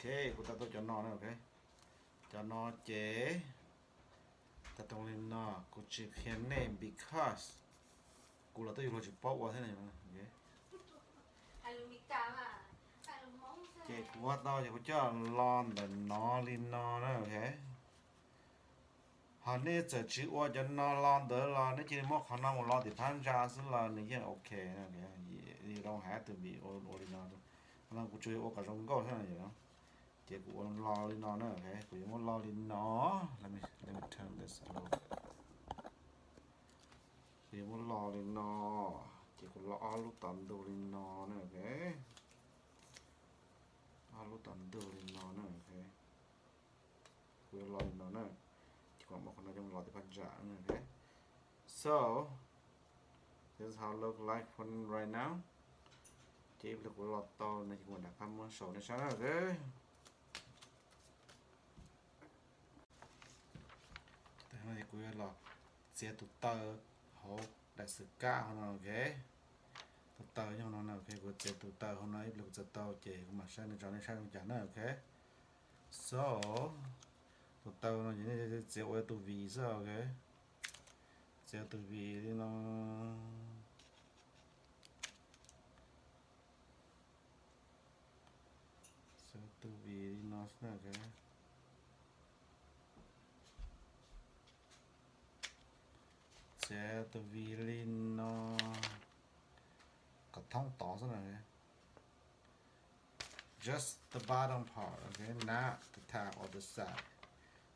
Ok, kuv tau tau cov no na, ok. Cov no ces tau tau li no, kuv tsis qhia nej because kuv los twb yus luag tsis paub ua thiab na. Ces kuv ua tau ces kuv coj los ntawm no li no na, ok. Ho nej txawm tsis ua cov no los ntawd los nej cia li muab qhov no mus los tim phab ntsa xwb los nws yeej ok. You don't have to be ua li no. Qhov no kuv tsuas yuav ua kom zoo nkauj xwb no. Ces kuv ua los li no na, ok. Kuv yuav muab los li no. Let me, let me turn this a little bit. Kuv yuav muab los li no, ces kuv los ob lub tom ntug li no na, ok. Ob lub tom ntug li no na, ok. Kuv yuav los li no na, ces kuv mam muab qhov no coj los tim phab ntsa na, ok. So, this is how it look like for right now. Ces ib pliag kuv los tau no ces kuv mam rov qab muab show nej saib na, ok. Kuv yuav los txiav tus taw hauv daim xwm kab hauv no, ok. Tus taw nyob hauv no na, ok. Kuv txiav tus taw hauv no ib pliag kuv txiav tau ces kuv mam saib nej tso nej saib zoo cas na, ok. So, tus taw no ces nej txiav ua tus V xwb, ok. Txiav tus V li no. Txiav tus V li no xwb na, ok. Txiav tus V li no kom thoob tod xwb na. Just the bottom part, ok, not the top or the side.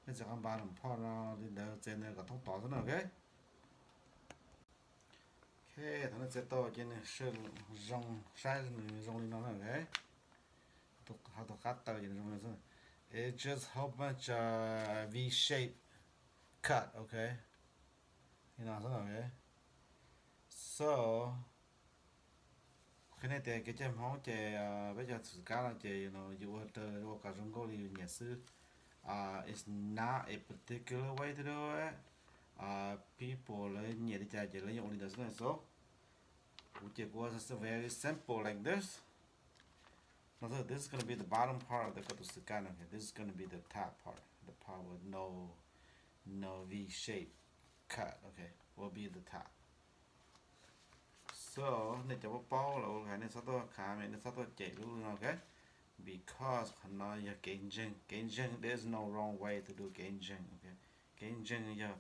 Nej txiav qhov bottom part no li ntawd, txiav ntawd kom thoob tod xwb na, ok. Ok, thaum nej txiav tau ces nws zoo, saib nws zoo li no na, ok. Ho tus qab taw ces nws zoo li no xwb. It's just whole bunch of V shape cut, ok. Li no xwb, ok. So, qhia nej tias kev cai Hmoob ces peb cov xwm kab no ces yus ua, ua kom zoo nkauj li yus nyiam xwb. It's not a particular way to do it. People lawv nyiam li cas ces lawv yeej ua li ntawd xwb na, so. Kuv ces kuv ua very simple like this. No, so this is gonna be the bottom part of the, koj tus xwm kab no, ok. This is gonna be the top part, the part with no, no V shape cut, ok, will be the top. So, nej cov paub paub los hais, nej txhob tuaj comment, nej txhob tuaj cem lub no, ok. Because qhov no yog kev ntseeg, kev ntseeg, there is no wrong way to do kev ntseeg, ok. Kev ntseeg yog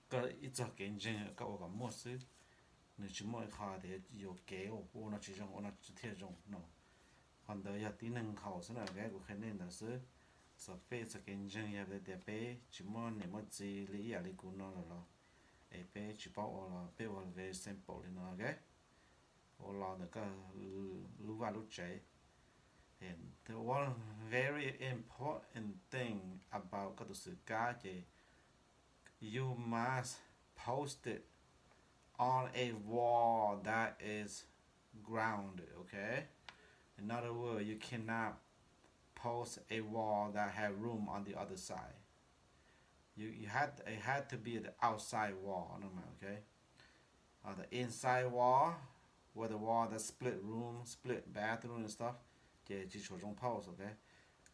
koj ib txog kev ntseeg koj ua kom muaj xwb, nws tsis muaj ib qho tias yuam kev ua no tsis zoo ua no thiaj zoo no. Qhov ntawd yog tib neeg nkhaus xwb na, ok, kuv qhia nej ntawd xwb. Txawm peb txog kev ntseeg yog tias peb tsis muaj niam muaj txiv li ib yam li kuv no lawm los, es peb tsis paub ua los peb ua very simple li no, ok. Ua los ntawm koj lub vaj lub tsev. One very important thing about koj tus xwm kab ces you must post it on a wall that is grounded, okay? In other words, you cannot post a wall that have room on the other side. You, you had, it had to be the outside wall, no man, okay? Uh, the inside wall, where the wall that split room, split bathroom and stuff, ces tsis tshua zoo post, okay?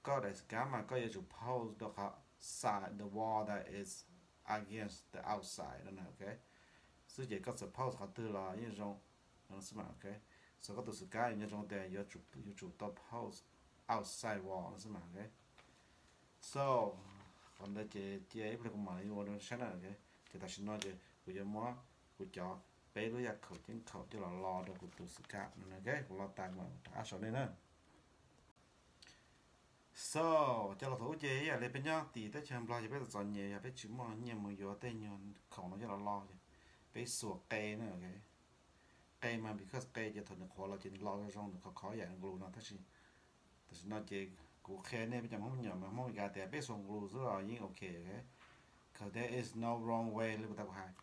Koj daim xwm kab mas koj yuav tsum post rau qhov side, the wall that is against the outside, no, okay? Xwb ces koj txawm post qhov twg los yeej zoo, no xwb mas, okay? So koj tus xwm kab yuav nco zoo tias yuav tsum tau post outside wall, no xwb mas, okay? So, qhov ntawd ces cia ib pliag kuv mam li ua rau saib na, ok. Ces tam sim no ces kuv yuav muab kuv cov peb lub yam khaum ceeb khaum coj los lo rau kuv tus xwm kab no, ok. Kuv lo tas mam rov qab sau nej na. So, cov los thaum ub ces ib yam li peb nyob tim teb chaws Nplog ces peb txom txom nyem yog peb tsis muaj nyiaj mus yuav tej nyuag khaum no coj los lo ces peb xuas qe na, ok. Qe mas because qe ces thaum nws qhuav los ces nws lo zoo zoo, nws khov khov yam nqlus no, tab sis tam sim no ces kuv qhia nej peb cov Hmoob me nyuam Hmoob Meskas tias peb xuas nqlus xwb los yeej ok, ok. Cause there is no wrong way li puas tau kuv hais.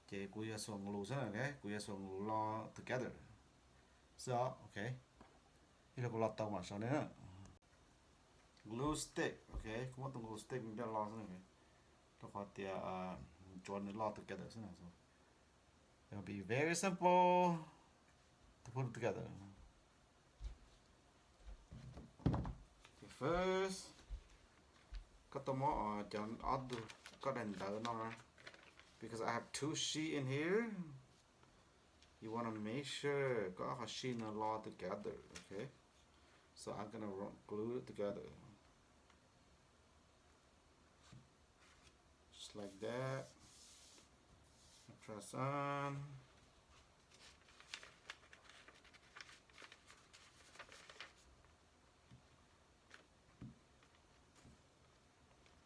Ces kuv yuav xuas nqlus xwb, ok, kuv yuav xuas nqlus lo together xwb os, ok. Ib pliag kuv lo tau mam sau nej na. Glue stick, ok, kuv muab tus glue stick me ntej lo xwb, ok. Rau qhov tias tsuav nws lo together xwb na. It will be very simple to put it together. First, koj tau muab cov ob tug koj daim ntawv no, because I have two sheet in here. You want to make sure koj ob qhov sheet no lo together, okay? So I'm gonna glue it together. Just like that. Press on.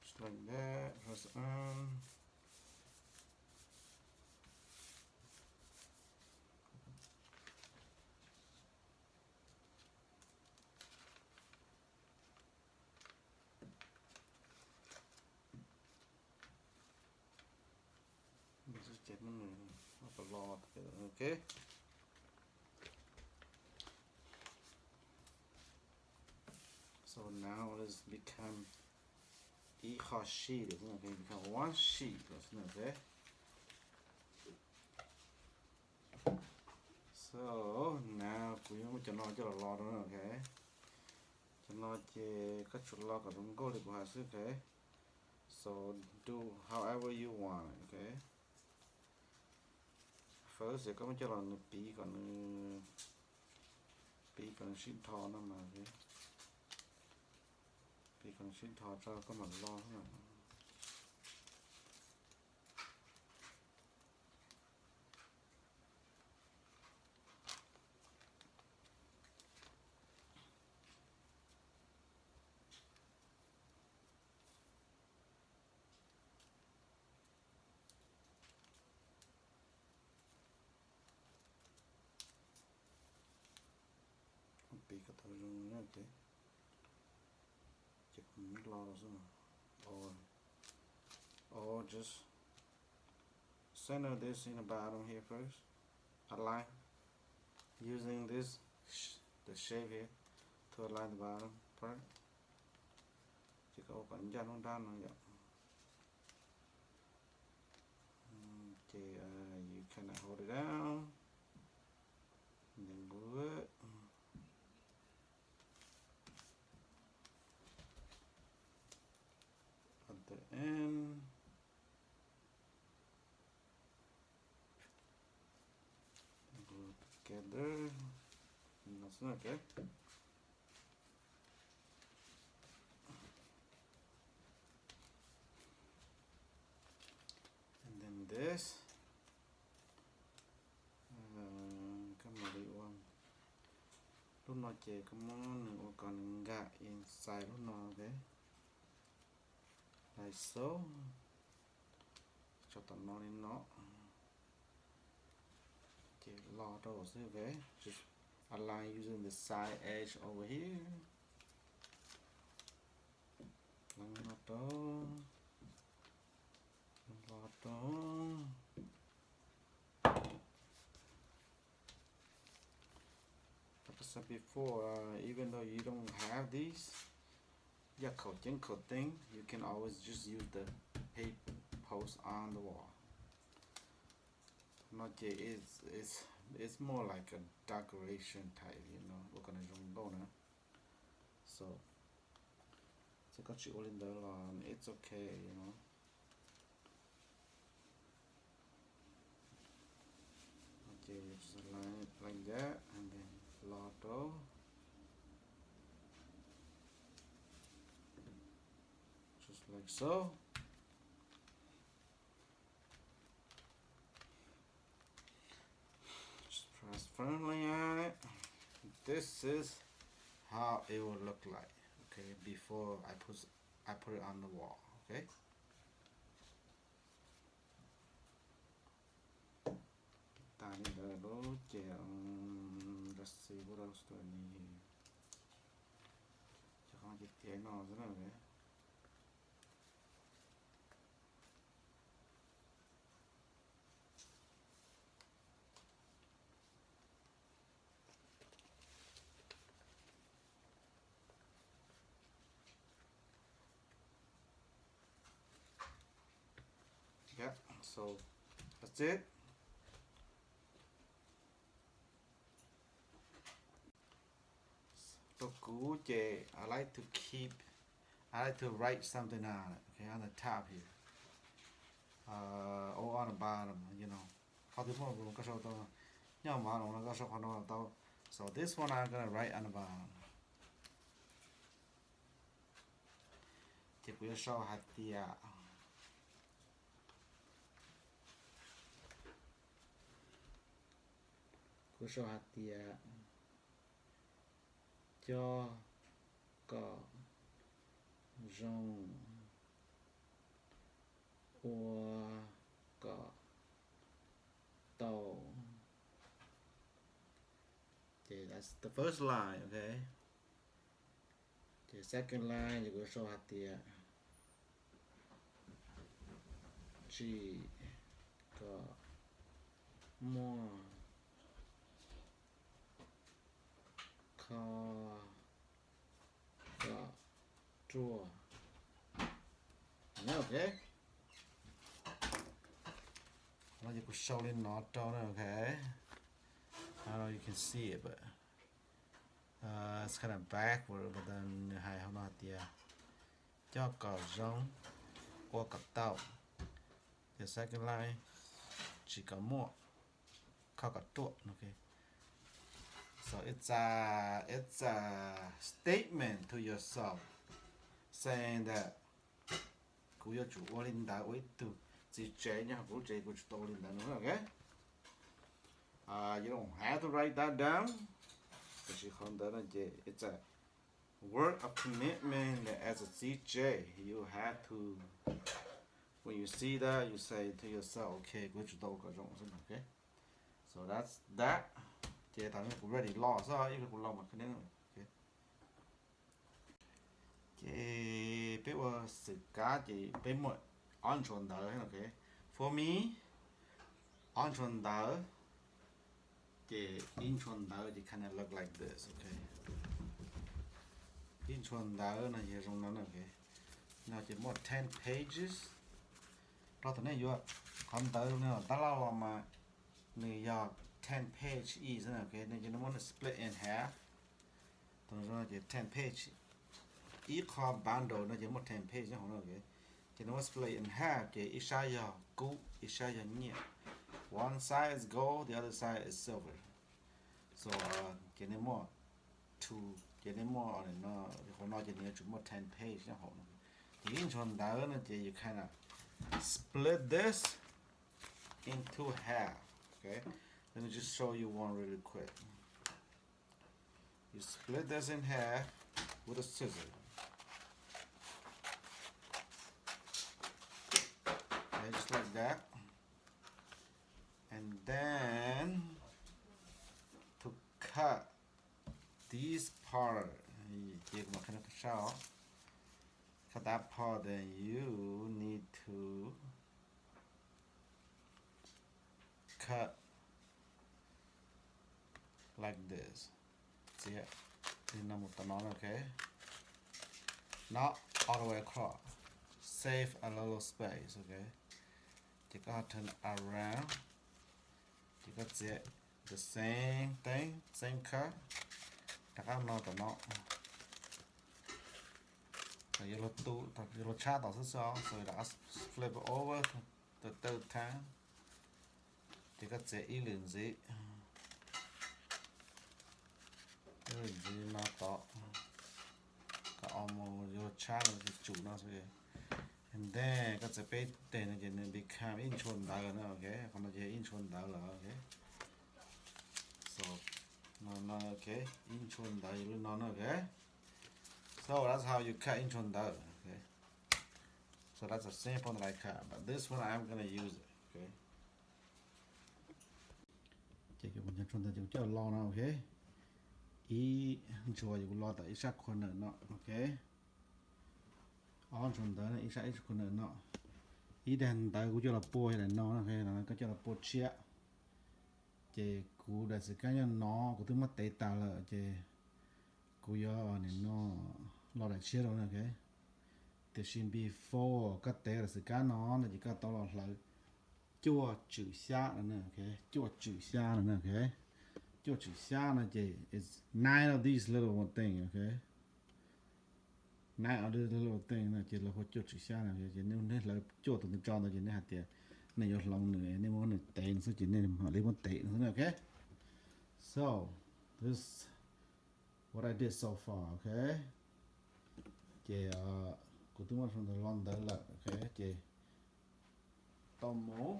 Just like that. Press on. Okay. So now it's become ib qho sheet, okay, become one sheet, okay. So now kuv yuav muab cov no coj los lo rau, okay. Cov no ces koj tsuas lo kom zoo nkauj li kuv hais xwb, okay. So do however you want, okay. First koj muab coj los nws piv kom nws, piv kom nws sib dhos no mas, okay. Piv kom nws sib dhos tso koj mam lo. Piv kom tau zoo na, okay. Ces kuv muab lo rau xwb. Or, or just center this in the bottom here first. Align using this, the shape here to align the bottom part. Ces koj ua kom ncaj nruab nrab no yom. Ces you kind of hold it down. And then glue it at the end. Glue together. No xwb, okay. And then this, koj mam li ua, lub no ces koj muab nws ua kom nws nkag inside lub no, okay. Like so. Tso tom no li no. Ces lo rau xwb, okay. Just align using the side edge over here. Lo rau, lo rau. Like I said before, uh, even though you don't have these, yaj khaum ceeb khaum teeb, you can always just use the paper post on the wall. No ces it's, it's, it's more like a decoration type, you know, ua kom nws zoo nkauj na. So, ces koj tsis ua li ntawd los it's okay, you know. Ces like that, and then lo rau. Just like so. Just press firmly on it. This is how it will look like, okay, before I put, I put it on the wall, okay. Tas li ntawd lub ces, let's see what else do I need here. Ces qhov ces tiav no xwb na. Yeah, so that's it. Rau kuv ces I like to keep, I like to write something on, okay, on the top here. Uh, or on the bottom, you know. Qhov twg muaj koj sau tau, nyob bottom no koj sau qhov no tau. So this one I'm gonna write on the bottom. Ces kuv yuav sau hais tias, kuv sau hais tias coj kom zoo ua kom tau. Ces that's the first line, okay. Ces second line ces kuv sau hais tias tsis kom muaj kho kom ruaj. Ok. No ces kuv sau li no rau na, ok. I don't know if you can see it, but uh, it's kind of backward, but then nws hais hauv no hais tias coj kom zoo ua kom tau. Ces second line, tsis kom muaj, kho kom ruaj. Ok. So it's a, it's a statement to yourself saying that kuv yuav tsum ua li ntawd, ua ib tug txiv tsev nyob hauv kuv lub tsev, kuv tsum tau ua li ntawd no, ok? Uh, you don't have to write that down. Tiam sis qhov ntawd no ces it's a word of commitment that as a txiv tsev you have to, when you see that, you say to yourself, ok, kuv yuav tsum tau ua kom zoo xwb, ok? So that's that. Ces tam no kuv ready los xwb, ib pliag kuv los mas koj neb, ok? Ces peb ua xwm kab ces peb muaj ob ntshua ntawv, ok. For me, ob ntshua ntawv, ces ib ntshua ntawv ces kind of look like this, ok. Ib ntshua ntawv no yog zoo no, ok. No ces muaj ten pages. Rau tom nej yuav qhov ntawv no tab laj los mas nws yog ten page each xwb, ok. No ces nej muab nws split in half. Tam no ces ten page. Ib qho bundle no ces muaj ten page nyob hauv no, ok. Ces nej muab split in half ces ib sab yog kub, ib sab yog nyiaj. One side is gold, the other side is silver. So ces nej muaj two, ces nej muaj no, qhov no ces nws yuav tsum muaj ten page nyob hauv no. Ces ib ntshua ntawv no ces you kind of split this into half, ok. Let me just show you one really quick. You split this in half with a scissor. Okay, just like that. And then to cut this part, ces kuv mam qhia nej sab os. Cut that part, then you need to cut like this. Txiav li no mus tom no, ok. Not all the way across. Save a little space, ok. Ces koj ho turn around. Ces koj txiav the same thing, same cut. Rov qab no tom no. Yuav luag tu, yuav luag tshab tom xwb xwb os, so rov qab flip it over the third time. Ces koj txiav ib lwm ntxiv, ib lwm ntxiv no tom, kom almost yuav luag tshab no ces tsum no xwb. And then koj txiav peb teg no ces nws become ib ntshua ntawv na, ok. Qhov no ces ib ntshua ntawv lawm, ok. So no, no, ok, ib ntshua ntawv yog li no na, ok. So that's how you cut ib ntshua ntawv, ok. So that's a sample that I cut, but this one I'm gonna use it, ok. Ces kuv coj ntawv ces kuv coj los no, ok. Ib ntshua ces kuv los tom ib sab corner no, ok. Ob ntshua ntawv ib sab, ib sab corner no. Ib teg ntawv kuv coj los pua yog daim no, ok, koj coj los pua tshiab. Ces kuv daim xwm kab nyob no kuv twb muab tev tas lawm ces kuv yuav nim no los daim tshiab rau na, ok. Tiam sis before koj tev daim xwm kab no no ces koj tau los hlawv cuaj tswm xyab no na, ok, cuaj tswm xyab no na, ok. cuaj tswm xyab no ces it's nine of these little things, okay? Nine of these little things no ces lawv hu cuaj tswm xyab no, ces nej hlawv cuaj tus ntawd tso ntawd ces nej hais tias nej yuav hloov nws, nej muab nws tev xwb ces nej mam li muab tev xwb, okay? So, this what I did so far, okay? Ces kuv twb muab lo ntawd lawm, okay? Ces tau mus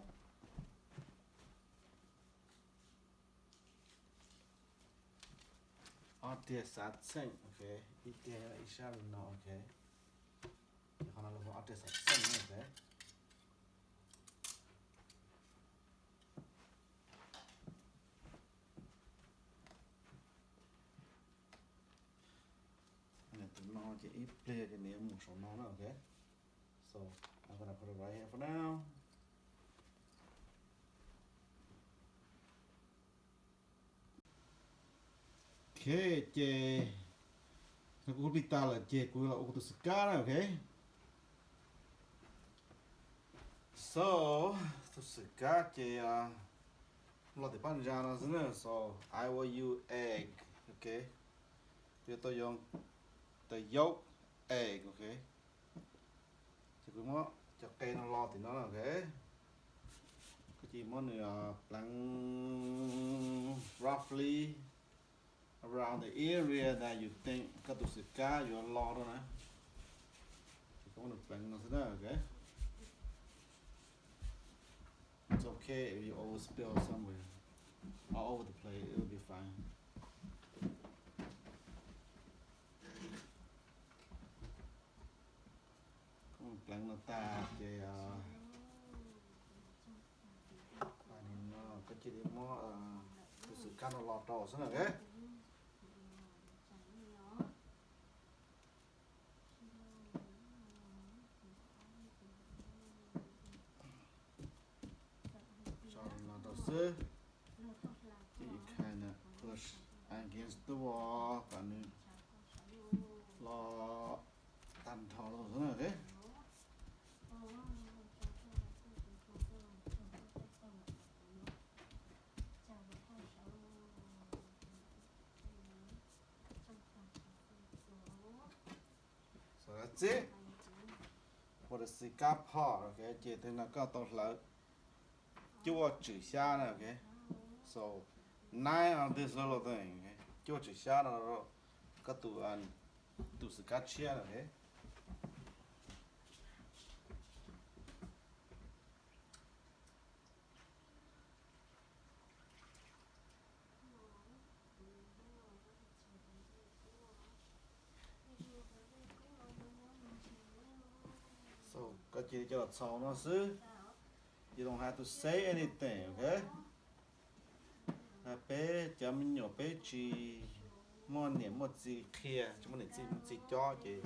ob tiag xav txheej, okay? Ib tiag ib sab li no, okay? Ces qhov no lawv hu ob tiag xav txheej, okay? Tus no ces ib pliag ces nws yuav mus saum no na, okay? So, I'm gonna put it right here for now. Okay, ces no kuv hu plig tag lawm ces kuv los ua kuv tus xwm kab na, okay? So, tus xwm kab ces lo tim pab ntsa no xwb na, so I will use egg, okay? Kuv yuav tau yuav the yolk egg, okay? Ces kuv muab cov qe no lo tim no na, okay? Koj cia li muab nws pleev roughly around the area that you think koj tus xwm kab yuav lo rau na. Ces koj muab nws pleev no xwb na, okay? It's okay if you overspill somewhere. All over the place, it will be fine. Koj pleev no tag ces koj cia li muab tus xwm kab no lo rau xwb na, okay? Tso li no rau xwb. Ces you kinda push against the wall kom nws lo tag nrho rau xwb na, okay? So that's it for the xwm kab part, okay? Ces tej no koj tau hlawv cuaj tswm xyab na, okay? So nine of this little thing, okay? Cuaj tswm xyab no rau koj tus, tus xwm kab tshiab na, okay? So koj cia li coj los txhos no xwb. You don't have to say anything, okay? Peb cov me nyuam peb tsis muaj niam muaj txiv qhia, tsis muaj niam txiv muaj txiv cob ces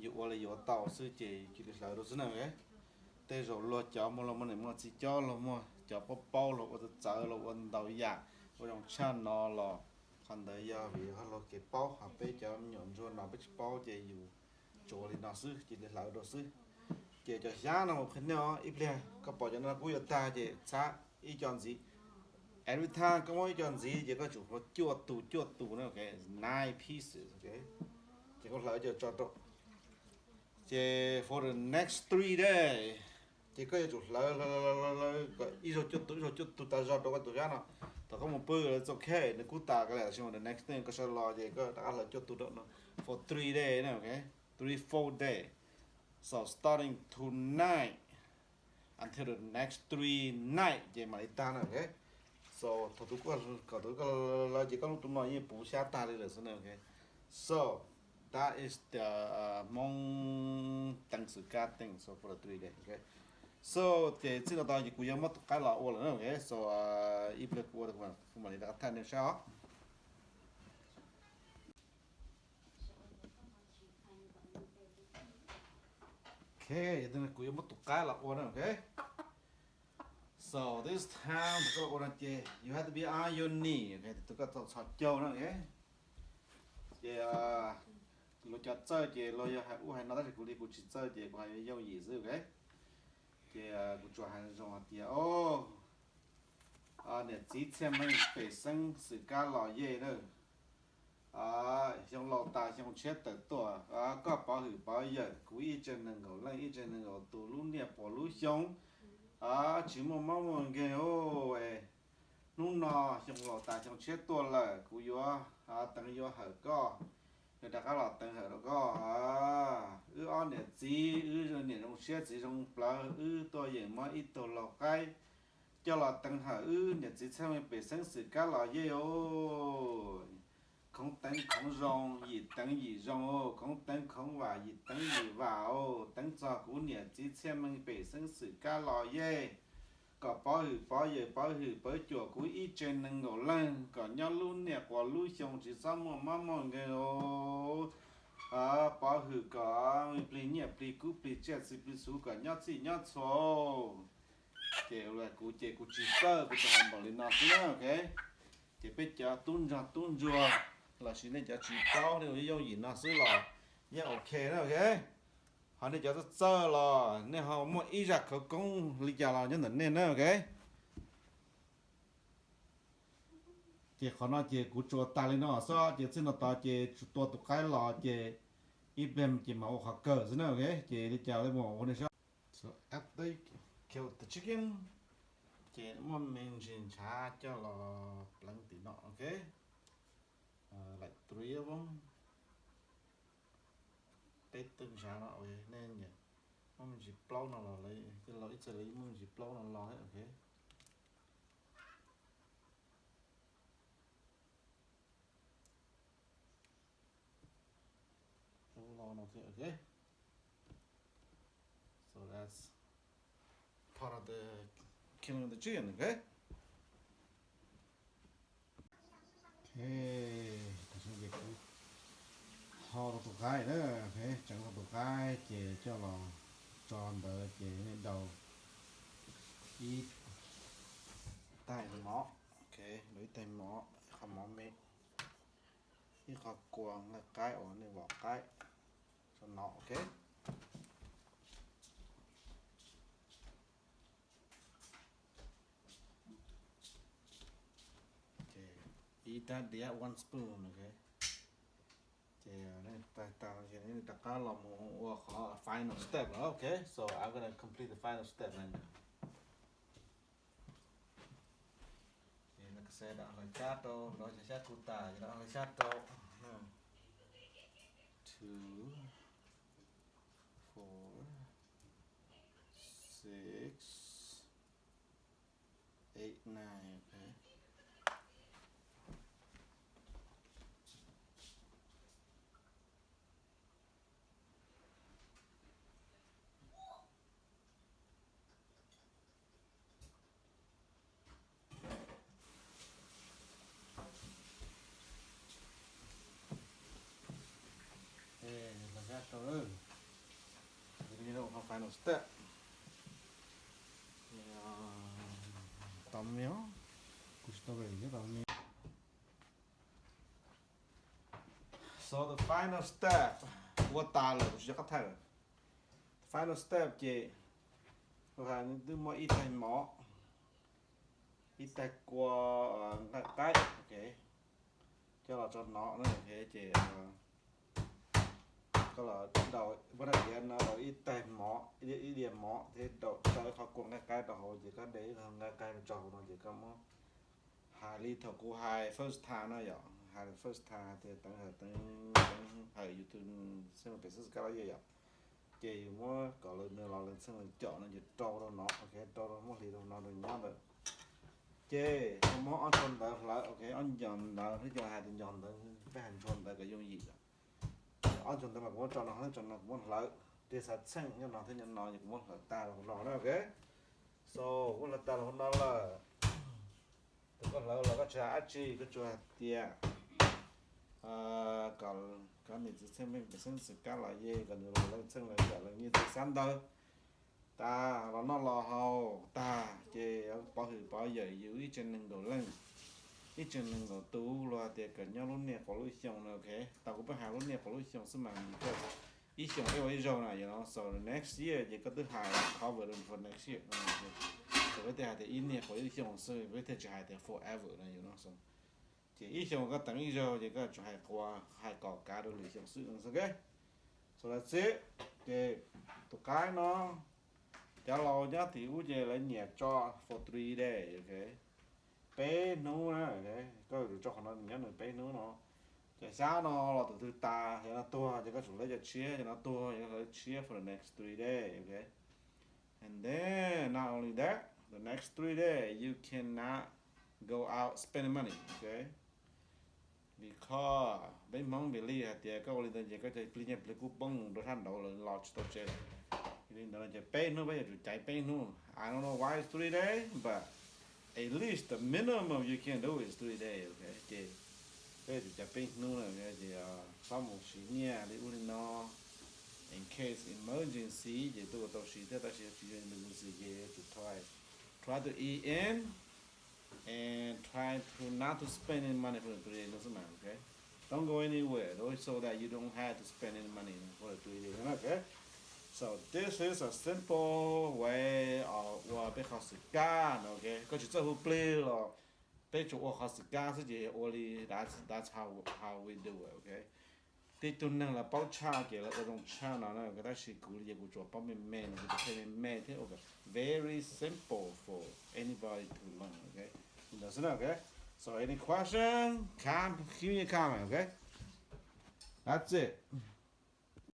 yus ua li yuav tau xwb ces cia li hlawv rau xwb na, okay? Tej zaum luag cov muaj, luag muaj niam muaj txiv cob, luag muaj cov paub paub, luag ua txawv txawv, luag ua ntau yam, ua zoo tshaj no los qhov ntawd yog vim luag kev paub, ho peb cov me nyuam ntsuag no peb tsis paub ces yus tsuas li no xwb, cia li hlawv rau xwb. Ces cov xyab no mus qhia nej, ib pliag koj pom cov no kub yuav tag ces txhab ib co ntxiv. Every time koj muab ib co ntxiv ces koj tsum hlawv cuaj tus cuaj tus na, okay? Nine pieces, okay? Ces koj hlawv coj tso rau. Ces for the next three days ces koj yuav tsum hlawv, hlawv, hlawv, hlawv kom ib zaug cuaj tus, ib zaug cuaj tus tas zog rau koj tus xyab no. Thaum koj mus pw los it's okay, nws kub tas ka li, tab sis mas the next thing koj sawv los ces koj rov qab hlawv cuaj tus rau no for three days na, okay? Three, four days. So starting tonight until the next three night ces mam li tag na, okay? So thaum tus koj, kom tus koj hlawv ces koj lub tus no yeej puv xyab tag li lawm xwb na, okay? So that is the Hmoob teev xwm kab thing, so for the three days, okay? So ces txij no tod ces kuv yuav muab tus qaib los ua lawm na, okay? So ib pliag kuv ua kuv mam li rov qab thaij nej saib os. Okay, kuv yuav muab tus qaib los ua na, okay? So this time tus koj los ua no ces you have to be on your knee, okay? Tus koj txhob txhos caug na, okay? Ces luag cov txawj ces luag yog hais ub hais no tab sis kuv li kuv tsis txawj ces kuv hais yooj yim xwb, okay? Ces kuv tsuas hais zoo hais tias, o, Niam txiv Txhiaj Meej pem xeeb xwm kab los yej na. Xyoo laus tas xyoo tshiab tawm tuaj, koj pov hwm pov yawm kuv ib tsev neeg nkaum leej ib tsev neeg nkaum tus lub niaj puas lub xyoo tsis muaj mob muaj nkeeg. Hnub no xyoo laus tas xyoo tshiab tuaj lawm, kuv yuav teev yuav hawm koj, yuav rov qab los teev hawm rau koj. Wb ob niam txiv, wb niam zoo siab txiv zoo plawv, wb tuaj yeem muab ib tug laug qaib coj los teev hawm wb niam txiv Txhiaj Meej pem xeeb xwm kab los yej os. Khoov teev khoov zoo, yim teev yim zoo, khoov teev khoov vam, yim teev yim vam os. Teev txog kuv niam txiv Txhiaj Meej pem xeeb xwm kab los yej, kom pov hwm pov yawm pov hwm pov cuam kuv ib tsev neeg nkaum leej, kom nyob lub niaj quas lub xyoo tsis txhob muaj mob muaj nkeeg os. Pov hwm kom plig nyiaj plig kub plig tsiaj txi plig txhu kom nyob txhij nyob txhua. Ces kuv ces kuv tsis txawj, kuv tsuas hais npaum li no xwb na, ok. Ces peb cov tub ntsuag tub ntsuag lossis nej cov tsis paub nej ua yooj yim no xwb los yeej ok na, ok. Ho nej cov txawj txawj los nej ho muaj ib zaj khawv koob li cas los nyob ntawm nej na, ok. Ces qhov no ces kuv tsuas tas li no xwb, ces txij no tod ces tsuas tua tus qaib los ces ib pliag ces mam ua qhov kawg xwb na, ok. Ces li cas li mus ua nej saib. So after kill the chicken, ces muab me ntsis ntshav coj los pleev tim no, ok. Like three of them. Peb tug ntshav no, nej nyiam muab me ntsis plaub no los, los ib txhia li muab me ntsis plaub no los, ok. Plaub los no, ok. So that's part of the killing of the chicken, ok. Ok, tam sim no ces kuv ho rau tus qaib na, ok, tseev rau tus qaib ces coj los tso ntawd ces nej daus ib tais mov, ok, daus ib tais mov, ib qho mov me, ib qho kua nqaij qaib uas nej vom qaib rau no, ok. Ib tab diav, one spoon, ok. Ces nej tag tag ces nej rov qab los mus ua qhov final step lawm, ok. So I'm gonna complete the final step now. Ces no ka se dam hlawv xyab rau, dam hlawv xyab kuv tas ces dam hlawv xyab rau. Two, four, six, eight, nine, ok. Hlawv xyab rau lawm. Final step. Tau me os, kuv tsis tau ve thiab tau me. So the final step, ua tas lawm kuv tsis nco qab thaij lawm. The final step ces twb muab ib tais mov, ib tais kua nqaij qaib, ok, coj los tso no na, ok, ces koj los daus, muab daim diav no daus ib tais mov, ib diav mov thiab daus tso ib qho kua nqaij qaib rau hauv ces koj de ib qho nqaij qaib rau hauv no ces koj muab hais li thaum kuv hais first time no yom, hais first time hais tias teev hawm, teev hawm yus tus xeeb pem xeeb xwm kab los yej yom, ces yus muab kom lawv nws los lees txheej lees caum no ces rau rau no, ok, rau rau muab hliv rau no rau nyob ntawd. Ces koj muab ob ntsuag ntawv hlawv, ok, ob ncos ntawv, ib co hais tias ncos ntawv, peb hais ntsuag ntawv kom yooj yim yom. Ob ntsuag ntawv mas kuv muab tso no, tso no kuv muab hlawv, tias xav txheej nyob no thiab nyob no ces kuv muab hlawv tag rau hauv no na, ok. So muab hlawv tag rau hauv no lawm. Thaum koj hlawv los koj tsis hais dab tsi, koj tsuas hais tias kom niam txiv txheej pem xeeb xwm kab los yej kom nws los lees txheej lees caum lees nyiaj txiag xab ntawd tag, los noj los haus tag ces pov hwm pov yawm yus ib tsev neeg nkaum leej, ib tsev neeg nkaum tus, los hais tias kom nyob lub niaj quas lub xyoo no, ok. Tau kuv pheej hais lub niaj quas lub xyoo xwb mas, ib xyoos ib ua ib zaug na, you know, so next year ces koj twb hais cover for next year. Ces peb thiaj hais tias ib niag quav ib xyoos xwb, peb thiaj tsis hais tias forever no, you know, so. Ces ib xyoos koj teev ib zaug ces koj tsuas hais quav, hais kom kav rau lwm xyoo xwb, ok. So that's it. Ces tus qaib no, cov laus nyob tim ub ces lawv nyiam tso for three days, ok. Peb hnub na, ok. Koj yuav tsum tso qhov no nyob nws peb hnub no. Ces xyab no los tus twg tas, cov no tuag ces koj tsum lawv cov tshiab, cov no tuag ces koj lawv tshiab for the next three days, ok. And then not only that, the next three days you cannot go out spending money, ok. Because peb Hmoob believe hais tias koj ua li ntawd ces koj cov plig nyiaj plig kub poob mus rau sab nraud lawm los tsis tau tsev. Yog li ntawd no ces peb hnub peb yuav tsum caiv peb hnub. I don't know why it's three days, but at least the minimum you can do is three days, ok. Ces peb yuav tsum caiv peb hnub na, ces txhob mus siv nyiaj li ub li no. In case emergency ces tuaj tau siv thiab, tab sis tsis yog emergency ces yuav tsum try, try to eat in and try to not to spend any money for the three days no xwb mas, ok. Don't go anywhere though, so that you don't have to spend any money for the three days, ok. So this is a simple way of ua peb qhov xwm kab no, ok. Koj tsis txawj hu plig los peb tsuas ua qhov xwm kab xwb ces ua li, that's, that's how, how we do it, ok. Tej tug neeg lawv paub tshaj ces lawv ua zoo tshaj no na, tab sis kuv li ces kuv tsuas paub me me no, kuv tsuas qhia me me thiab ua very simple for anybody to learn, ok. Li ntawd xwb na, ok. So any question, com, give me a comment, ok. That's it.